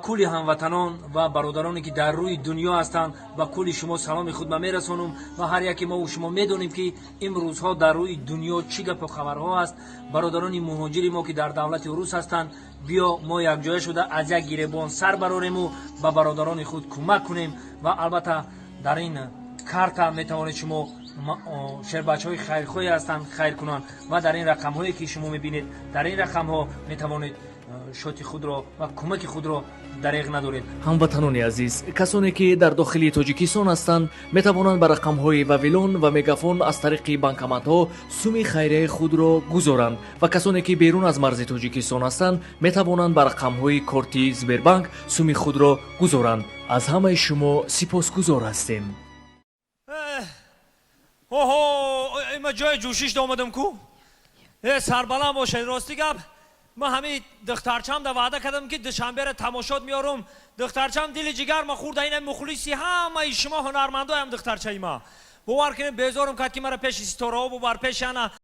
Кулли ҳамватанон ва бародароне, ки дар рӯи дунё ҳастанд, ба кулли шумо саломи худро мерасонам. Ва ҳар яке мо шумо медонем, ки имрӯзҳо дар рӯи дунё чӣ гапу хабарҳо аст. Бародарони муҳоҷири мо, ки дар давлати рус ҳастанд, биё мо якҷоя шуда аз як гиребон сар барорему ба бародарони худ кӯмак кунем. Ва албатта дар ин карта метавонед шумо, шербачаҳои хайрхоҳе ҳастанд, хайр кунанд. Ва дар ин рақамҳое, ки шумо мебинед, дар ин рақамҳо метавонед шоти худро ва кӯмаки худро дареғ надоред. Ҳамватанони азиз, касоне ки дар дохили Тоҷикистон ҳастанд, метавонанд ба рақамҳои Вавилон ва Мегафон аз тариқи банкоматҳо суми хайрияи худро гузоранд ва касоне ки берун аз марзи Тоҷикистон ҳастанд, метавонанд ба рақамҳои корти Сбербанк суми худро гузоранд. Аз ҳамаи шумо сипосгузор ҳастем. Оҳо, ма ҷои ҷӯшиш омадам ку. Сарбаланд бошед. Рости гап, ман ҳамин духтарчам да ваъда кардам, ки Душанберо тамошот меорум. Духтарчам дили ҷигар ма хӯрда, ина мухлиси ҳамаи шумо ҳунармандоям. Духтарчаи ма, бовар кунед, безорум кард, ки мара пеши ситораҳо бубар, пеши ана.